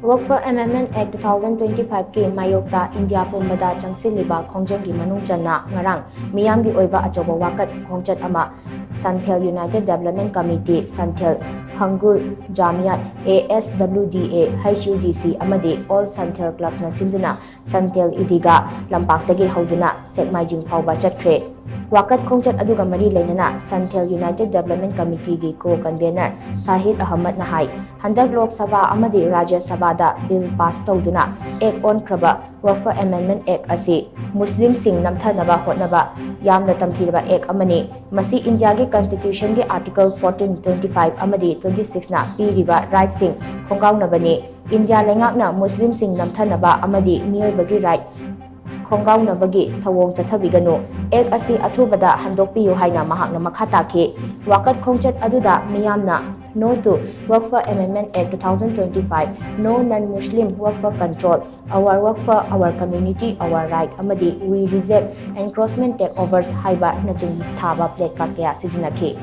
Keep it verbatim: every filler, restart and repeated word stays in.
Wakf Amendment Act two thousand twenty-five ꯀꯤ ꯃꯥꯌꯣꯛꯇ India ꯄꯨꯝꯕꯗ ꯆꯪꯁꯤꯜꯂꯤꯕ ꯈꯣꯡꯖꯪꯒꯤ ꯃꯅꯨꯡ ꯆꯟꯅ ꯉꯔꯥꯡ ꯃꯤꯌꯥꯝꯒꯤ ꯑꯣꯏꯕ ꯑꯆꯧꯕ ꯋꯥꯀꯠ ꯈꯣꯡꯆꯠ ꯑꯃ Santhal United Development Committee, Santhal Hangul Jamiyat, A S W D A, H U D C ꯑꯃꯗꯤ All Santhal Clubsꯅ ꯁꯤꯟꯗꯨꯅ Santhal Idegah ꯂꯝꯄꯥꯛꯇꯒꯤ ꯍꯧꯗꯨꯅ ꯁꯦꯛꯃꯥꯏꯖꯤꯡ ꯐꯥꯎꯕ ꯆꯠꯈ꯭ꯔꯦ꯫ ꯋꯥꯀꯠ ꯈꯣꯡꯆꯠ ꯑꯗꯨꯒ ꯃꯔꯤ ꯂꯩꯅꯅ Santhal United Development Committeeꯒꯤ co-convener Shahid Ahmadꯅ ꯍꯥꯏ, ꯍꯟꯗꯛ ꯂꯣꯛ ꯁꯚꯥ ꯑꯃꯗꯤ ꯔꯥꯖ꯭ꯌ ꯁꯚꯥꯗ bill pass ꯇꯧꯗꯨꯅ Act ꯑꯣꯟꯈ꯭ꯔꯕ Wakf Amendment Act ꯑꯁꯤ ꯃꯨꯁꯂꯤꯝꯁꯤꯡ ꯅꯝꯊꯅꯕ ꯍꯣꯠꯅꯕ ꯌꯥꯝꯅ ꯇꯝꯊꯤꯔꯕ Act ꯑꯃꯅꯤ꯫ ꯃꯁꯤ ꯏꯟꯗꯤꯌꯥꯒꯤ Constitutionꯒꯤ Article fourteen, twenty-five ꯑꯃꯗꯤ twenty-sixꯅ ꯄꯤꯔꯤꯕ rightꯁꯤꯡ ꯈꯣꯡꯒꯥꯎꯅꯕꯅꯤ꯫ ꯏꯟꯗꯤꯌꯥ ꯂꯩꯉꯥꯛꯅ ꯃꯨꯁꯂꯤꯝꯁꯤꯡ ꯅꯝꯊꯅꯕ ꯑꯃꯗꯤ ꯃꯤꯑꯣꯏꯕꯒꯤ right ꯈꯣꯡꯒꯥꯎꯅꯕꯒꯤ ꯊꯧꯑꯣꯡ ꯆꯠꯊꯕꯤꯒꯅꯨ꯫ Act ꯑꯁꯤ ꯑꯊꯨꯕꯗ ꯍꯟꯗꯣꯛꯄꯤꯌꯨ ꯍꯥꯏꯅ ꯃꯍꯥꯛꯅ ꯃꯈꯥ ꯇꯥꯈꯤ꯫ ꯋꯥꯀꯠ ꯈꯣꯡꯆꯠ ꯑꯗꯨꯗ ꯃꯤꯌꯥꯝꯅ No to Wakf Amendment Act two thousand twenty-five, No Non-Muslim Wakf Control, Our Wakf, Our Community, Our Right ꯑꯃꯗꯤ We Reject Encroachment Takeovers ꯍꯥꯏꯕꯅꯆꯤꯡꯕ ꯊꯥꯕ placard ꯀꯌꯥ ꯁꯤꯖꯤꯟꯅꯈꯤ꯫